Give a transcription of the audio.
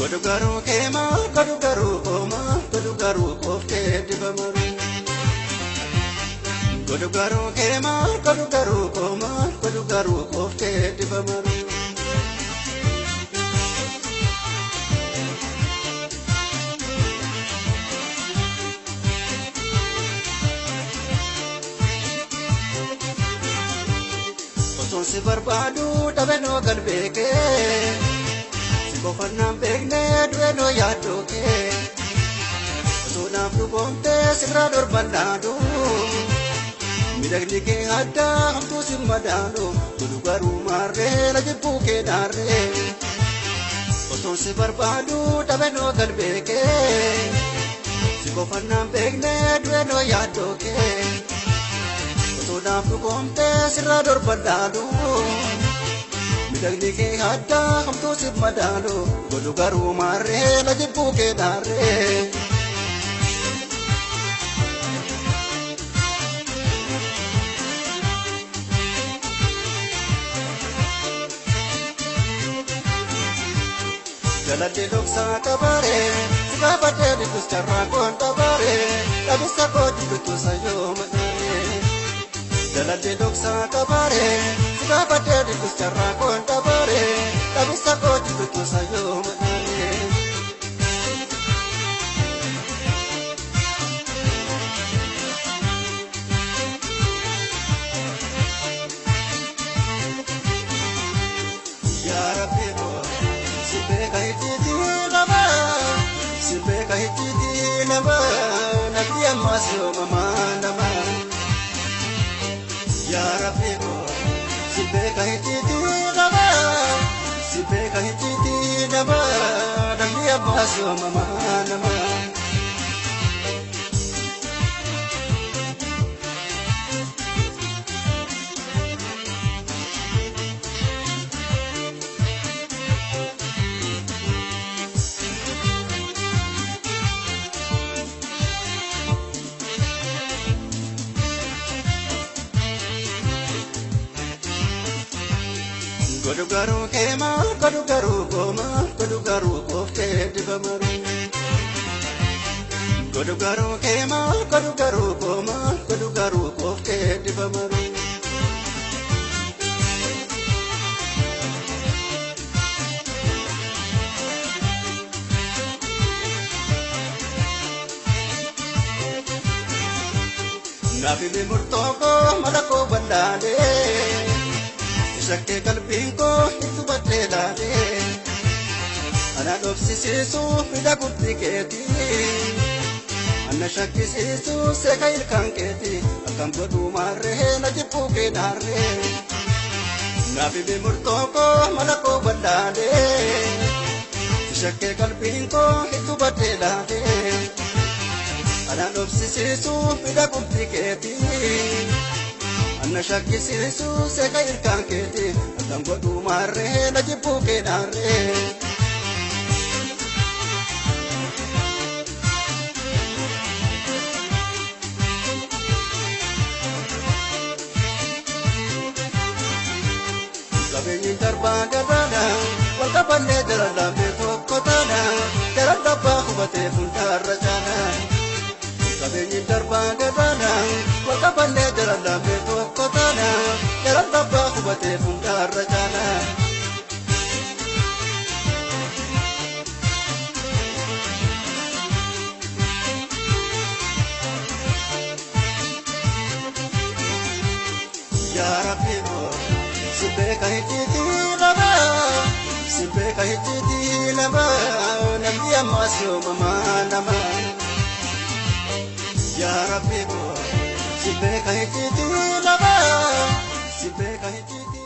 Godhu garuu kee maal godhu garuu koo maal godhu garuu kooftee dibamaru. Godhu garuu kee maal godhu garuu koo maal godhu garuu kooftee dibamaru. Otoon si barbaadu dhabeenoo galbee kee. Si qofannaan beeknee du'eenoo yaaddoo kee. Osoo naaf dhugoomtee sirraa dorbannaadu. Miidhagni kee addaa hamtuu si madaalu. Godhu garuu maarree na jibbuu kee naarree. Otoon si barbaadu dhabeenoo galbee kee. Si qofannaan beeknee du'eenoo yaaddoo kee. Osoo naaf dhugoomtee sirraa dorbannaadu. Miidhagni kee addaa hamtuu si madaalu. Godhu garuu maarree na jibbuu kee naarree. Jalalli dhoksaa qabaaree si gaafadhee dhiitus carraa koon dhabaaree dhabisa koo jibbitu sayyoo madaaree. Jalalli dhoksaa qabaaree si gaafadhee dhiitus carraa koon dhabaaree dhabisa koo jibbitu sayyoo madaaree. Yaa Rabbi koo si beeka icciitii namaa si beeka icciitii namaa namni ammas yoomamaa namaa. Yaa Rabbi koo si beeka icciitii namaa si beeka icciitii namaa namni ammas yoomamaa namaa. Godhu garuu kee maal godhu garuu koo maal godhu garuu kooftee dibamaru. Godhu garuu kee maal godhu garuu koo maal godhu garuu kooftee dibamaru. Naaf himi murtoo koo mala koo wallaalee. Shakkee qalbiin koo itti baddee laalee. Ana dhoksisiisu fida gurti keetii. Ana shakkisiisu seeka ilkaan keetii. Akkam godhu maarree na jibbuu kee naarree. Naaf himi murtoo koo mala koo wallaalee. Shakkee qalbiin koo itti baddee laalee. Ana dhoksisiisu fida gurti keetii. Anna shakkisiisu seeka ilkaan keetii. Akkam godhu maarree na jibbuu kee naarree. Qabeenyi darbaa gadaana wal qabannee jala lammee tokko taana jalaan dabbaa hubatee fundaarra caana. Qabeenyi darbaa gadaana wal qabannee jala lammee tokko taana jalaan dabbaa hubatee fundaarra caana. Yaa Rabbi koo si beeka icciitii namaa si beeka icciitii namaa namni ammas yoomamaa namaa. Yaa Rabbi koo si beeka icciitii namaa si beeka icciitii.